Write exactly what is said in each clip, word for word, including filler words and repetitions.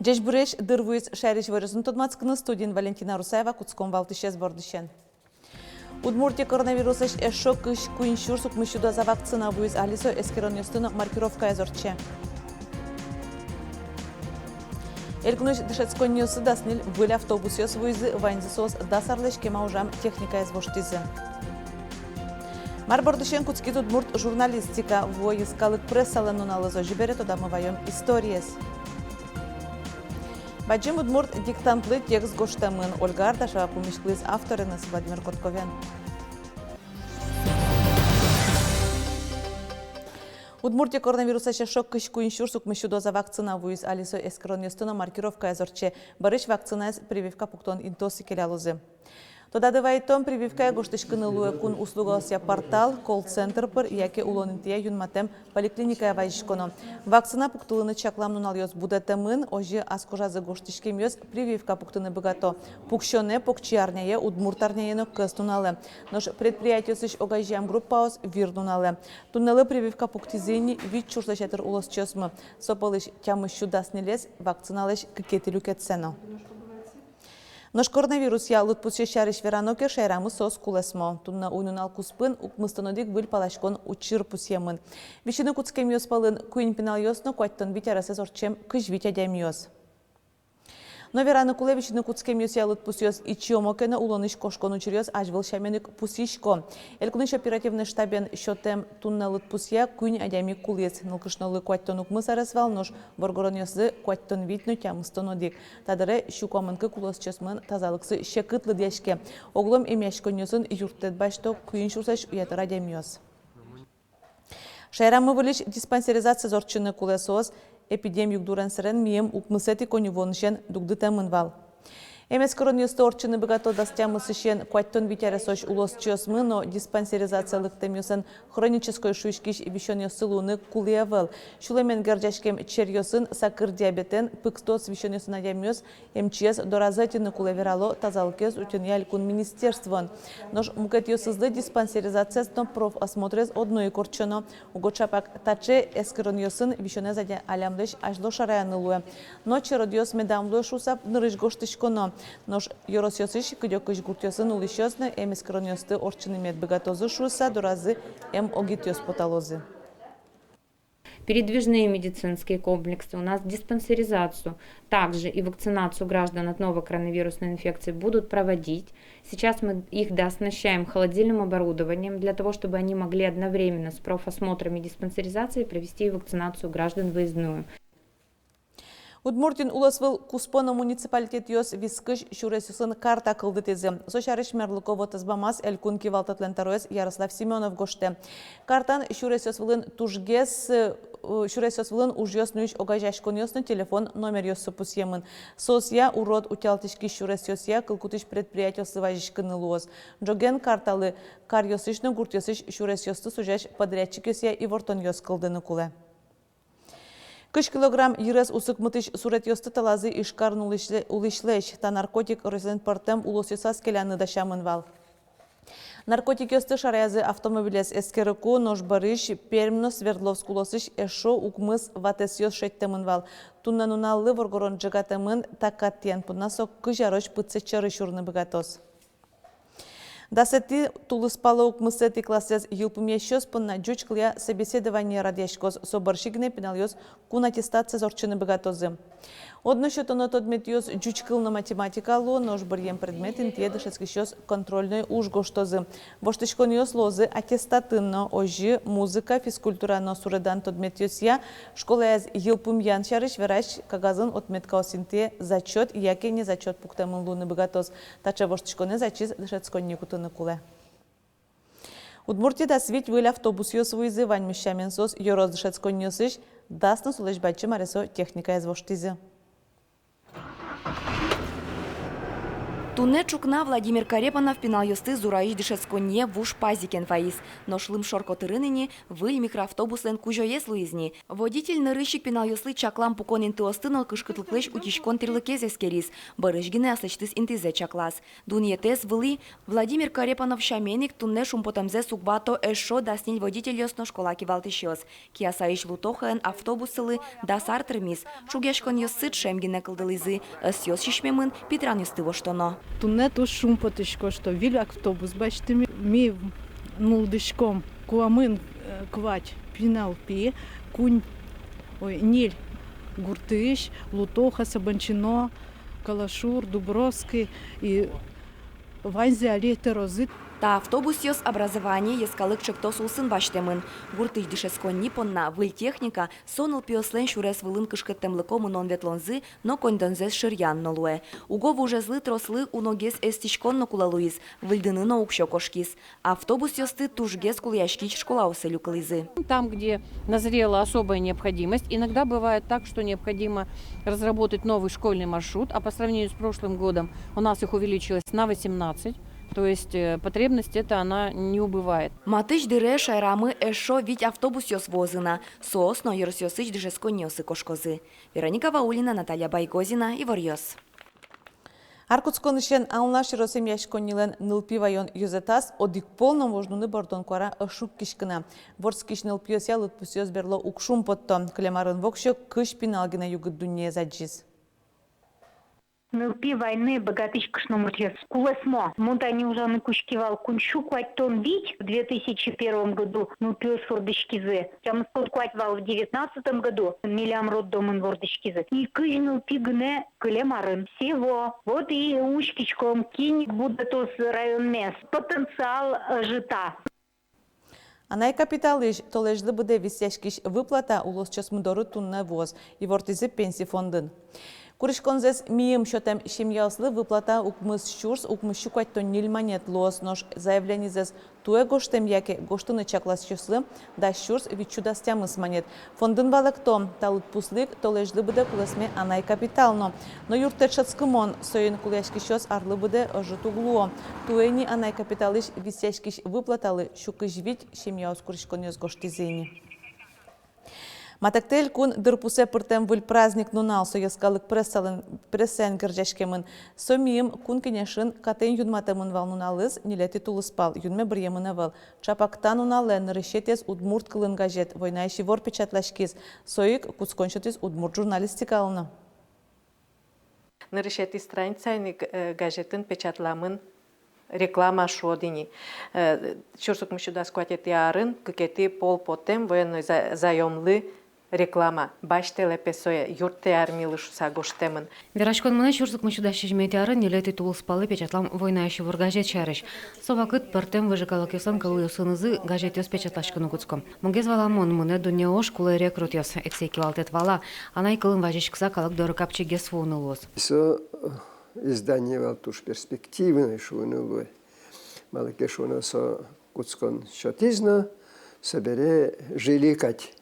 Ӟечбуресь! Дыр вуиз шаерысь иворъёсын тодматскыны. Студиын Валентина Русаева. Кутском валтӥсез бордысен. Удмуртие коронавируслэсь эшшо кызь куинь сюрс укмыссю доза вакцина вуиз. Али со эскеронъёсты но маркировкаез ортче. Элькунысь дышетсконниосы дас ньыль выль автобусъёс вуизы. Ваньзы соос дас арлэсь кема ужам техникаез воштӥзы. Мар бордысен кутскиз удмурт журналистика? Вуэ йӧскалык прессалэн нуналыз. Озьы бере, тодамы ваём историез. Бадӟым удмурт диктантлы текст гожтэмын. Ольга Ардашева пумиськылӥз автореныз Владимир Котковен. Удмуртие коронавируслэсь эшшо кызь куинь сюрс укмыссю доза вакцина вуиз. Али со эскеронъёсты но маркировкаез ортче. Бӧрысь вакцинаез прививка пуктон интыосы келялозы. Тодады вайтом: прививкае гожтӥськыны луэ кун услугаосъя портал, колл-центр пыр яке улон интыя юнматэм поликлиникае вазиськоно. Вакцина пуктылыны чаклам нуналъёс будэтэмын. Озьы ас кожазы гожтӥськемъёс прививка пуктыны быгато пуксёнэ, покчиарняе, удмуртарняе но кӧснуналэ. Нош предприятиосысь огазеям группаос — вирнуналэ. Туннэлы прививка пуктӥзы ини вить сюрслэсь ятыр улосчиосмы. Со пӧлысь тямыссю дас ньылез вакциналэсь кыкетӥ люкетсэ но. Нош коронавирусъя лыдпусъёс сярысь верано ке, шаерамы соос кулэсмо. Туннэ уй-нунал куспын укмыстон одӥг выль паласькон учыр пусъемын. Висьыны кутскемъёс пӧлын куинь пиналъёс но куатьтон вить аресэз ортчем кызь вить адямиос. Но вераны кулэ, висьыны кутскемъёсъя лыдпусъёс ичиомо ке но, улонысь кошкон учыръёс азьвыл сямен ик пусйисько. Элькунысь оперативной штабен сётэм туннэ лыдпусъя куинь адями кулӥз. Нылкышнолы куатьтон укмыс арес вал, нош воргоронъёслы куатьтон вить но тямыстон одӥг. Та дыре сю куамын кык улосчиосмылэн тазалыксы секыт лыдъяське. Оглом эмъяськонъёсын юрттэт басьто куинь сюрслэсь ятыр адямиос. Шаерамы выльысь диспансеризациез ортчыны кулэ. Соос эпидем югдурен сэрен мием укмысэтӥ коньывуонысен дугдытэмын вал. Эмэскеронъёсты ортчыны быгато дас тямысысен куатьтон вить аресозь улосчиосмы, но диспансеризацие лыктэмъёслэн хронической шуиськись висёнъёссы луыны кулэ ӧвӧл. Сюлэмен герӟаськем черъёсын, сакыр диабетэн, пыктос висёнъёсын адямиос эмчиез доразы ӧтьыны кулэ, верало тазалыкез утёнъя элькун министерствоын. Нош мукетъёсызлы диспансеризациез но профосмотрез одно ик ортчоно. Уго чапак таӵе эскеронъёсын висёнэз адя-, алямлэсь азьло шараяны луэ. Но черодъёс медам луэ шуыса нырысь гожтӥськоно. Нош ёросъёсысь кыдёкысь гуртъёсын улӥсьёс но эмэскеронъёсты ортчыны мед быгатозы шуыса доразы эм огитъёс поталозы. Передвижные медицинские комплексы, у нас диспансеризацию, также и вакцинацию граждан от новой коронавирусной инфекции будут проводить. Сейчас мы их дооснащаем холодильным оборудованием для того, чтобы они могли одновременно с профосмотрами и диспансеризацией провести и вакцинацию граждан выездную. Удмуртиын улосвыл куспо но муниципалитетъёс вискысь сюресъёслэн карта кылдытӥзы. Со сярысь мерлыко вотэс бамаз элькун кивалтэтлэн тӧроез Ярослав Семёнов гожтэ. Картаын сюресъёс вылын тужгес, э, сюресъёс вылын ужъёс нуись огазеяськонъёс но телефон номеръёссы пусъемын. Соосъя урод утялтӥськись сюресъёсъя кыл кутӥсь предприятиослы вазиськыны луоз. Ӝоген карталы каръёсысь но гуртъёсысь сюресъёсты сузясь подрядчикъёсъя ивортонъёс кылдыны кулэ. Кызь килограмм йырез усыкмытӥсь суретъёсты талазы Ижкарын улӥсьлэ-, улӥсьлэсь. Та наркотик Россиын пӧртэм улосъёсаз келяны дасямын вал. Наркотикъёсты шараязы автомобилез эскерыку, нош бӧрысь Пермь но Свердловск улосысь эшшо укмыс ватэсъёс шедьтэмын вал. Туннэ нуналлы воргорон ӝегатэмын. Та кат тӥян понна со кызь арозь пытсэт сьӧры сюрыны быгатоз. Дасэтӥ тулыспалэ укмысэтӥ классэз йылпумъясьёс понна ӟуч кылъя собеседование радъяськоз. Со бӧрсьы гинэ пиналъёс кун аттестациез ортчыны быгатозы. Одно сётоно тодметъёс ӟуч кыл но математика луо, нош быръем предмет интые дышетскисьёс контрольной уж гожтозы. Воштӥськонъёс луозы аттестатын но. Озьы музыка, физкультура но суредан тодметъёсъя школаез йылпумъян сярысь верась кагазын отметкаос интые зачёт яке незачёт пуктэмын луыны быгатоз. Таӵе воштӥськонэз ачиз дышетсконни кутыны кулэ. Удмуртие дас вить выль автобусъёс вуизы. Ваньмыз сямен соос ёрос дышетсконниосысь. Дас но солэсь бадӟым аресо техникаез воштӥзы. Туннэ ӵукна Владимир Корепанов пиналъёсты Зураысь дышетсконние вуж пазикен вайиз. Нош лымшор котырын ини выль микроавтобуслэн кузёез луиз ни. Водитель нырысь ик пиналъёслы чаклам пукон интыосты но кышкытлыклэсь утиськон тӥрлыкез эскериз. Бӧрысь гинэ аслэсьтыз интызэ чаклаз. Дунъетэз вылӥ. Владимир Корепанов сямен ик, туннэ шумпотэмзэс уг быгато эшшо дас ньыль водительёс но школа кивалтӥсьёс. Киясаысь Лутохаын автобусылы дас ар тырмиз. Шугъяськонъёссы ӵем гинэ кылдылӥзы. Ӧсъёс сисьмемын, питранъёсты воштоно. Туннэ туж шумпотӥсько, что выль автобус басьтӥмы. Ми нуллӥськом куамын, э, куать пинал пи, куинь, ой, ньыль гуртысь: Лутоха, Сабанчино, Калашур, Дубровский, и ваньзы али тырозы. Та автобусъёс «Образование» йӧскалык ӵектос улсын басьтэмын. Гуртысь дышетсконни понна выль техника со нылпиослэн сюрес вылын кышкыттэмлыко мынон-ветлонзы но коньдонзэс шыръян но луэ. Уго вужезлы, трослы уногес эстӥськон но кулэ луиз, выльдыны но уксё кошкиз. Автобусъёсты тужгес кулэяськись школаосы люкылӥзы. Там, где назрела особая необходимость, иногда бывает так, что необходимо разработать новый школьный маршрут, а по сравнению с прошлым годом у нас их увеличилось на восемнадцать, то есть, э, потребность эта, она не убывает. Матысь дыре шаерамы эшшо вить автобусъёс вуозы на, соос но ёросъёсысь дышетсконниосы кошкозы. Вероника Ваулина, Наталья Байгозина, «Иворъёс». Ар кутсконысен Алнаш ёрос эмъяськоннилэн нылпи ваён ёзэтаз одӥг пол но вождыны бордон куара ӧз шуккиськы на. Вордскись нылпиосъя лыдпусъёс берло уг шумпотто. Кылем арын воксё кызь пинал гинэ югыт дуннеез адӟиз. Нылпи вайыны быгатӥсь кышномуртъёс кулэсмо. Мон тани ужаны кутски вал куинь сю куатьтон вить в две тысячи первом году нылпиос вордӥськизы. Тямыстон куать вал в девятнадцатом году, милям роддомын вордӥськизы. И кызь нылпи гинэ кылем арын. Всего. Вот и учкиськом, кин будэтоз районмес. Потенциал ӧжыт. Анай капиталысь толэзьлы быдэ висъяськись выплата улосчиосмы доры туннэ вуоз, ивортӥзы Пенси фондын. Куриськонзэс миым сётэм семьяослы выплата укмыс сюрс укмыс сю куатьтон ньыль манет луоз, нош заявленизэс туэ гожтэм яке гожтыны чакласьёслы дас сюрс вить сю дас тямыс манет. Фондын валэкто, та лыдпуслы ик толэзьлы быдэ кулэсме анай капитал но. Но юрттэт шӧдскымон, соин кулэяськисьёс арлы быдэ ӧжыт уг луо. Туэ ини анай капиталысь висъяськись выплаталы сю кызь вить семьяос куриськонъёс гожтӥзы ини. Матэктэ элькун дырпусэ пыртэм выль праздник нунал, со йӧскалык прессалэн, прессаен герӟаськемын. Со миым Кун Кенешын катэн юнматэмын вал нуналыз, ньылетӥ тулыспал, юнме быръемын ӧвӧл. Чапак та нуналэ нырысетӥез удмурт кылын газет «Войнаысь ивор» печатласькиз. Со ик кутскон сётӥз удмурт журналистикалы но. Нырысетӥ страницаын ик, э, газетын печатламын реклама, шуод ини. Э, сюрс укмыс сю дас куатетӥ арын кыкетӥ пол потэм военной за-, заёмлы реклама. Басьтэлэ, пе, сое, юрттэ армилы шуса гожтэмын. Вераськон мынэ сюрс укмыс сю дас сизьыметӥ арын ньылетӥ тулыспалэ печатлам «Войнаысь ивор» газет сярысь. Со вакыт пӧртэм выжыкалыкъёслэн кылъёсынызы газетъёс печатласькыны кутско. Мугез валамон, мынэ дунне ож, кулэ рекрутъёс. Эксэй кивалтэт вала, анай кылын вазиськыса калык доры капчигес вуыны луоз. Со, э, издание вал туж перспективной, шуыны луэ. Малы ке шуоно, со кутскон сётӥз но, собере жильы кадь.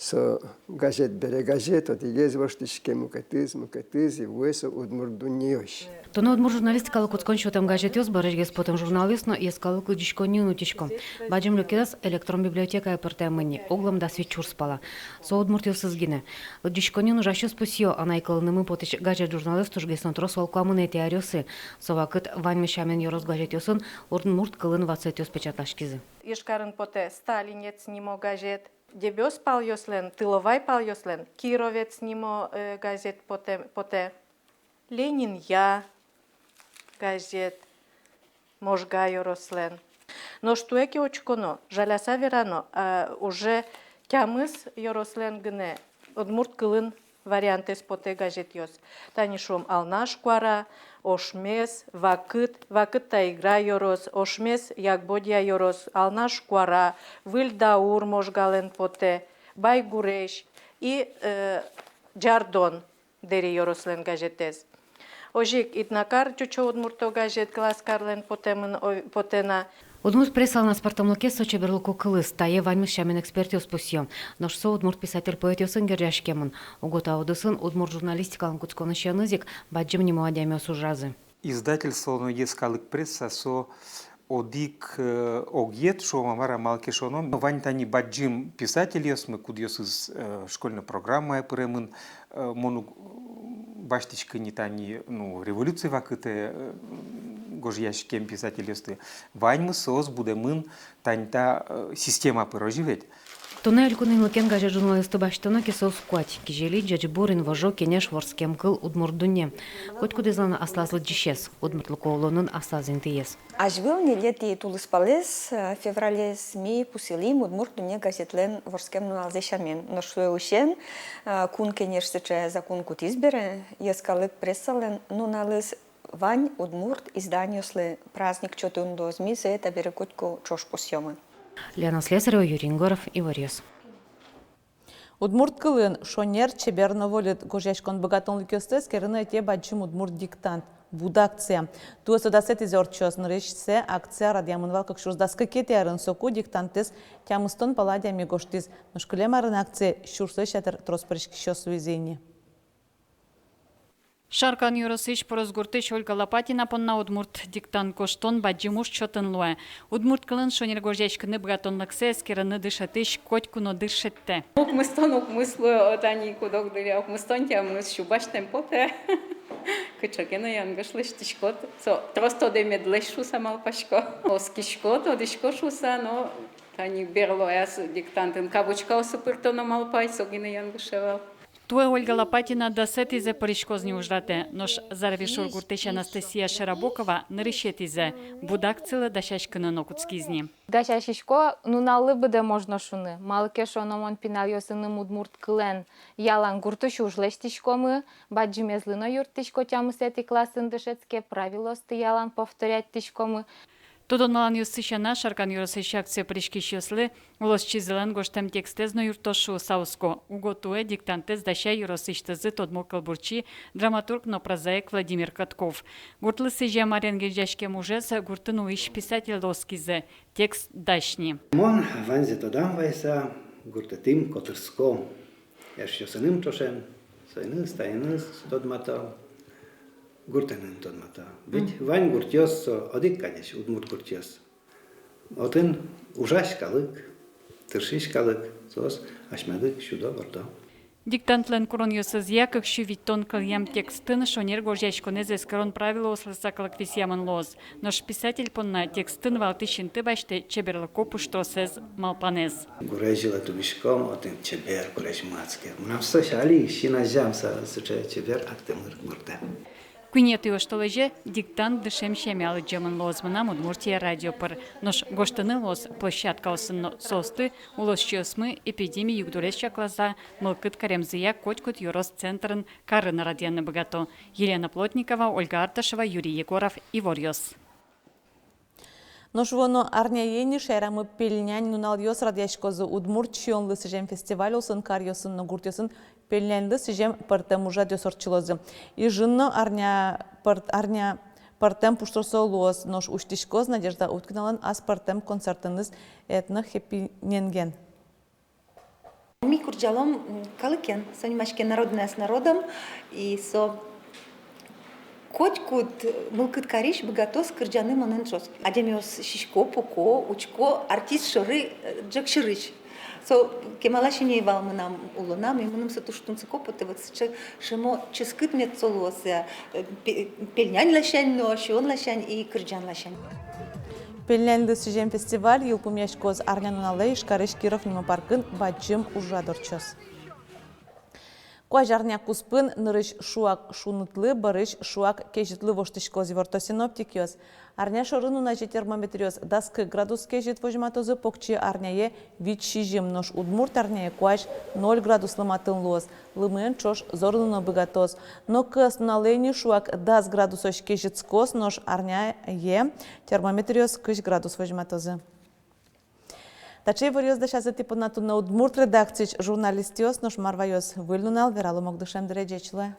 Со газет бере газет, одӥгез воштӥське, мукетыз, мукетыз, и вуэ со «Удмурт дуннеысь». Туннэ удмурт журналистикалы кутскон сётэм газетъёс, бӧрысьгес потэм журналъёс но йӧскалык лыдӟиськонниын утисько. Бадӟым люкетаз электрон библиотекае пыртэмын ни, оглом дас вить сюрс пала. Со удмуртъёсыз гинэ. Лыдӟиськонниын ужасьёс пусъё: анай кылынымы потӥсь газет-журналъёс тужгес но трос вал куамынэтӥ аръёсы. Со вакыт ваньмыз сямен ёрос газетъёсын удмурт кылын ватсэтъёс печатласькизы. Ижкарын потэ «Сталинец» нимо газет. Дебёс палъёслэн, тыловай палъёслэн «Кировец» нимо, э, газет потэ, потэ. «Ленинъя» газет Можга ёрослэн. Нош туэ ке учконо, жаляса верано, а, уже тямыс ёрослэн гинэ удмурт кылын вариантэз потэ газетъёс. Тани, шуом, «Алнаш куара», «Ошмес», «Вакыт», «Вакыт» та Игра ёрос, «Ошмес» Як-Бӧдья ёрос, «Алнаш куара», «Выль даур» Можгалэн потэ, «Байгурезь» и, э, «Ӟардон» Дэри ёрослэн газетэз. Озьы ик «Иднакар», «Ӟучо удмурто» газет Глазкарлэн потэмын, о, потэ на. Удмурт прессалэн аспӧртэмлыкез со чеберлыко кылыз, тае ваньмыз сямен экспертъёс пусъё. Нош со удмурт писатель-поэтъёсын герӟаськемын. Уго та удысын удмурт журналистикалэн кутсконысеныз ик бадӟым нимо адямиос ужазы. Издательство но йӧскалык пресса со одӥг, э, огъет, шуом-а, мар-а, малы ке шуоно, вань тани бадӟым писательёсмы, кудъёсыз, э, школьной программае пыремын, э, мон уг басьтӥськы ни тани, ну, революци вакытэ, э, гожъяськем писательёсты. Ваньмыз соос будэмын тани та, э, система пыр, озьы ведь. Туннэ элькунын люкем газет-журналъёсты басьтоно ке, соос куать: «Кизили», «Ӟечбур», «Инвожо», «Кенеш», «Вордскем кыл», «Удмурт дунне». Котькудӥзлэн аслаз лыдӟисез, удмуртлыко улонын аслаз интыез. Азьвыл ньылетӥ тулыспалэз, э, февралез, ми пусйылӥм «Удмурт дунне» газетлэн вордскем нуналзэ сямен. Нош со усен, э, Кун Кенеш сыӵе закон кутӥз бере, йӧскалык прессалэн нуналыз вань удмурт изданиослы праздник чотын луоз. Ми сое табере котьку ӵош пусъёмы. Лена Слесарева, Юрий Егоров, «Иворъёс». Удмурт кылын «Шонер, чебер но вольыт» гожъяськон быгатонлыкъёсты эскерыны ӧте бадӟым удмурт диктант «Буд» акция. Туэ со дасэтӥзэ ортчоз. Нырысьсэ акция радъямын вал кык сюрс дас кыкетӥ арын. Соку диктантэз тямыстон пала адями гожтӥз. Нош кылем арын акцие сюрслэсь ятыр трос пыриськисьёс луизы ини. Шаркан ёросысь Порозгуртысь Ольга Лопатина понна удмурт диктант гожтон бадӟым уж чотын луэ. Удмурт кылын шонер гожъяськыны быгатонлыксэ эскерыны дышетӥсь котьку но дыр шедьтэ. Укмыстон укмыс луэ, о, тани куд-ог дыръя укмыстон тямыс, сю басьтэм потэ. Кыӵе ке но янгыш лэсьтӥськод. Со трос тодэмедлэсь шуса малпасько. Оскисько, тодӥсько шуса, но тани берлояз диктантын кавычкаосы пыртоно малпай, со гинэ янгыше вал. Туэ Ольга Лопатина дасэтӥзэ пыриськоз ни ужратэ, нош Зарвишур гуртысь Анастасия Широбокова нырысетӥзэ. «Буд» акцилы дасяськыны но кутскиз ни. Дасяськисько нуналлы быдэ, можно шуны. Малы ке шуоно, мон пиналъёсыным удмурт кылэн ялан гуртысь уж лэсьтӥськомы, бадӟымезлы но юрттӥсько, тямысэтӥ классын дышетске, правилоосты ялан повторяйтӥськомы. Тодон-валанъёссы сяна, Шаркан ёросысь акцие пыриськисьёслы улосчизылэн гожтэм текстэз но юрттоз шуыса оско. Уго туэ диктантэз дася ёросысьтызы тодмо кылбурчи, драматург но прозаик Владимир Катков. Гуртлы сӥзем арен герӟаськем ужез гуртын улӥсь писательлы оскизы, текст дась ни. Мон ваньзэ тодам вайыса гуртэтӥм котырско. Эшъёсыным ӵошен, соиныз, таиныз тодмато, гуртэнын тодмато. Ведь вань гуртъёс со одӥг кадесь, удмурт гуртъёс. Отын ужась калык, тыршись калык, соос асьмелы сюдо, вордо. Диктантлэн куронъёсызъя кык сю витьтон кылъям текстын шонер гожъяськонэз эскерон правилоослы саклык висъямын луоз. Нош писатель понна текстын валтӥсь инты басьтэ чеберлыко пуштросэз, малпанэз. Гурезь йылэ тубиськом, отын чебер гурезь мадске. Мынам со али син азям со сыӵе чебер Актэмыр гуртэ. Куинетӥ оштолэзе диктант дышем сямен лыдӟемын луоз «Мынам Удмуртие» радио пыр. Нош гожтыны луоз площадкаосын но, соосты улосчиосмы эпидеми югдурез чакласа мылкыд каремзыя котькуд ёрос центрын карын радъяны быгато. Елена Плотникова, Ольга Арташева, Юрий Егоров, «Иворъёс». Нош вуоно арняе ини шаерамы пельнянь нуналъёс радъяськозы. Удмурт сиёнлы сӥзем фестиваль улсын каръёсын но гуртъёсын пельняньлы сӥзем пӧртэм ужрадъёс ортчылозы. Ижын но арня пӧрт-, арня пӧртэм пуштросо луоз, нош усьтӥськоз Надежда Уткиналэн аспӧртэм концертэныз этнохеппининген. Ми кырӟалом, м, калыкен, со нимаське «Народная с народом», и со котькуд мылкыд карись быгатоз кырӟаны монэн ӵош. Адямиос сисько, пуко, учко, артист шоры, э, ӝӧк сьӧрысь. Со кемалась ини ӧй вал мынам улонам, и мыным со туж тунсыко потэ, вот сыӵе шӧмо ческыт мед со луоз, э, пе-, пельнянь ласянь но, сиён ласянь и кырӟан ласянь. Пельняньлы сӥзем фестиваль йылпумъяськоз арнянуналэ. Ижкарысь Киров нимо паркын бадӟым ужрад ортчоз. Куазь арня куспын нырысь шуак шунытлы, бӧрысь шуак кезьытлы воштӥськоз, иворто синоптикъёс. Арня шоры нуназе термометръёс дас кык градус кезьыт возьматозы, покчи арняе вить-сизьым, нош удмурт арняе куазь ноль градуслы матын луоз, лымыен ӵош зорыны но быгатоз. Но кӧснуналэ ини шуак дас градусозь кезьытскоз, нош арняе термометръёс кызь градус возьматозы. Таӵе иворъёс дасязы тӥ понна туннэ удмурт редакциысь журналистъёс. Нош мар ваёз выль нунал, вералом огдышем дыре. Ӟеч луэ.